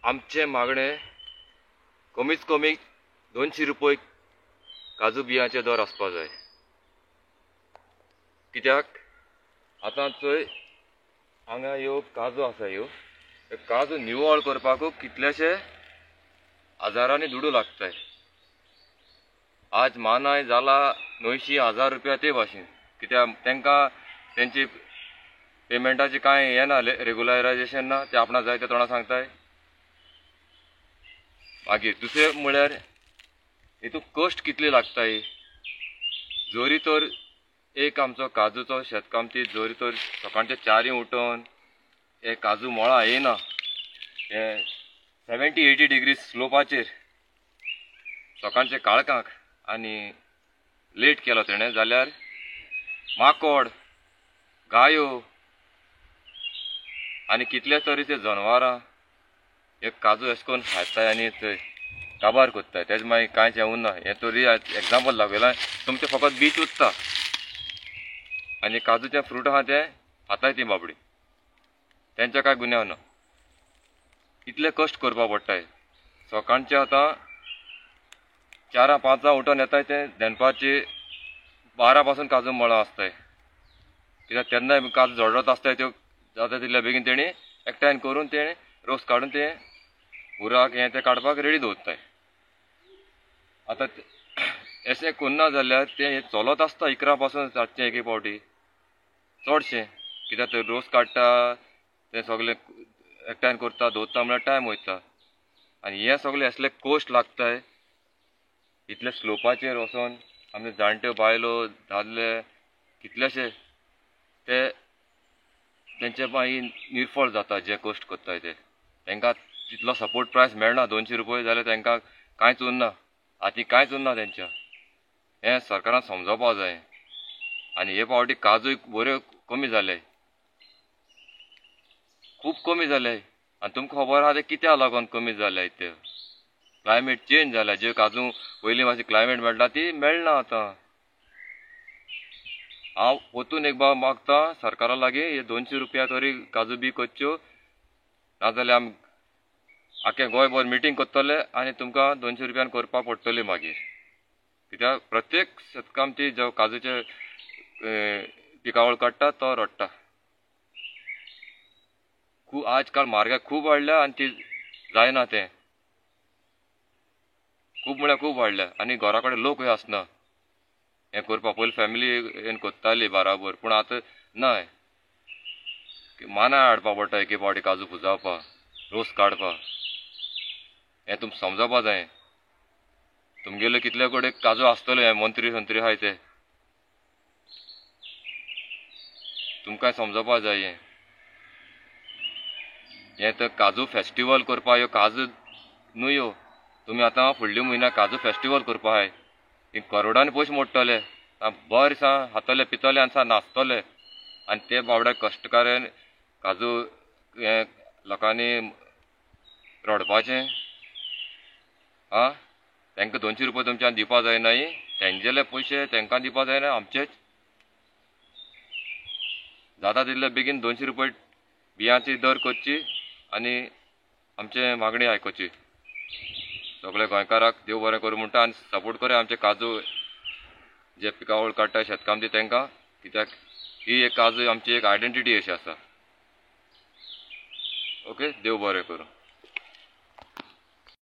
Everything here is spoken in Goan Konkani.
आमचें मागणें कमीत कमी 200 रुपये काजू बियांचे दर आसपा जाय. कित्याक आतां चोय हांगा ह्यो काजू आसा, ह्यो काजू निवळ करपाक कितलेशे हजारांनी दुडू लागताय. आज मानाय जाला 900 1000 रुपया ते भाशेन, कित्याक तांकां तेंची पेमेंटाची कांय हें ना, रेगुलरायजेशन ना, ते आपणाक जाय ते तोंडा सांगताय. मागीर दुसरें म्हळ्यार हितून कश्ट कितले लागताय. जरी तर एक आमचो काजूचो शेतकामती जरी तर सकाळचे 4 उठोन हे काजू मळां येना, हे 70-80 डिग्री स्लोपाचेर सकाळचे काळखाक आनी लेट केलो तेणें जाल्यार माकोड, गायो आनी कितले तरेचे जनवरां हे काजू अशें करून खाताय आनी थंय काबार करताय. तेजे मागीर कांयच हें उरना. हें तरी एग्जाम्पल दाखयलां, तुमचें फकत बीच उरता आनी काजूचें फ्रूट आहा तें खाताय ती बाबडी, तेंच्या कांय गुन्यांव ना. इतले कश्ट करपा पडटाय. सकाळचे आतां 4-5 उठोन येताय ते दनपारचे 12 पासून काजू मळां आसताय, कित्याक तेन्नाय काजू झडत आसताय त्यो जाता तितल्या बेगीन तेणी एकठांय करून तेणें रोस काडून ते उराक हें तें काडपाक रेडी दवरताय. आतां अशें करना जाल्यार तें चलत आसता 11 पासून रातचें एक फावटी चडशें, कित्याक ते रोस काडटा तें सगळें एकठांय करता दवरता म्हळ्यार टायम वयता. आनी हें सगळें असले कश्ट लागताय. इतले स्लोपाचेर वचोन आमचे जाणट्यो बायलो दादले कितलेशे ते तेंचे मागीर निर्फळ जाता जे कश्ट करताय ते. तांकां तितलो सपोर्ट प्रायस मेळना, 200 रुपये जाल्यार तांकां कांयच उरना, हाती कांयच उरना तेंच्या. हें सरकारान समजोवपा जाय. आनी हे फावटी काजूय बऱ्यो कमी जाले, खूब कमी जाले. आनी तुमकां खबर आहा ते कित्याक लागून कमी जाले ते, क्लायमेट चेंज जाल्या. ज्यो काजू पयलीं मातशी क्लायमेट मेळटा ती मेळना आतां. हांव परतून एक बाब मागता सरकारा लागीं हे 200 रुपया तरी काजू बी करच्यो, नाजाल्यार आमी आख्खे गोंयभर मिटींग करतले आनी तुमकां 200 रुपयान करपाक पडटली मागीर. कित्याक प्रत्येक शेतकामती जो काजूचे पिकावळ काडटा तो रडटा. खूब आज काल म्हारगाय खूब वाडल्या आनी ती जायना, तें खूब म्हळ्यार खूब वाडल्या. आनी घरा कडेन लोकूय आसना हें करपाक. पयलीं फॅमिली हें करताली बराबर, पूण आतां ना. मानाय हाडपा पडटा एक फावटी काजू पुजावपा, रोस काडपा. हें तुमकां समजोवपा जाय. तुमगेले कितले कडेन काजू आसतले, हे मंत्री संत्री आहाय ते तुमकां समजोवपा जाय. हें हें तर काजू फेस्टिवल करपा, ह्यो काजू न्हू ह्यो. तुमी आतां फुडल्या म्हयन्याक काजू फेस्टिवल करपा आहाय, करोडांनी पयशे मोडटले, बरें सा खातले पितले आनी सा नाचतले. आनी ते बाबड्या कश्टकारान काजू हें लोकांनी रडपाचें. आं, तांकां 200 रुपया तुमच्यान दिवपा जायना, तेंगेले पयशे तांकां दिवपा जायना, आमचेच जाता तितले बेगीन 200 रुपया बियांची दर करची आनी आमचे मागणी आयकुची. सगळे गोंयकाराक देव बरें करूं म्हणटा आनी सपोर्ट करूं आमचे काजू जे पिकावळ काडटा शेतकामती तांकां, कित्याक ही एक काजू आमची एक आयडेंटिटी अशी आसा. ओके, देव बरें करूं.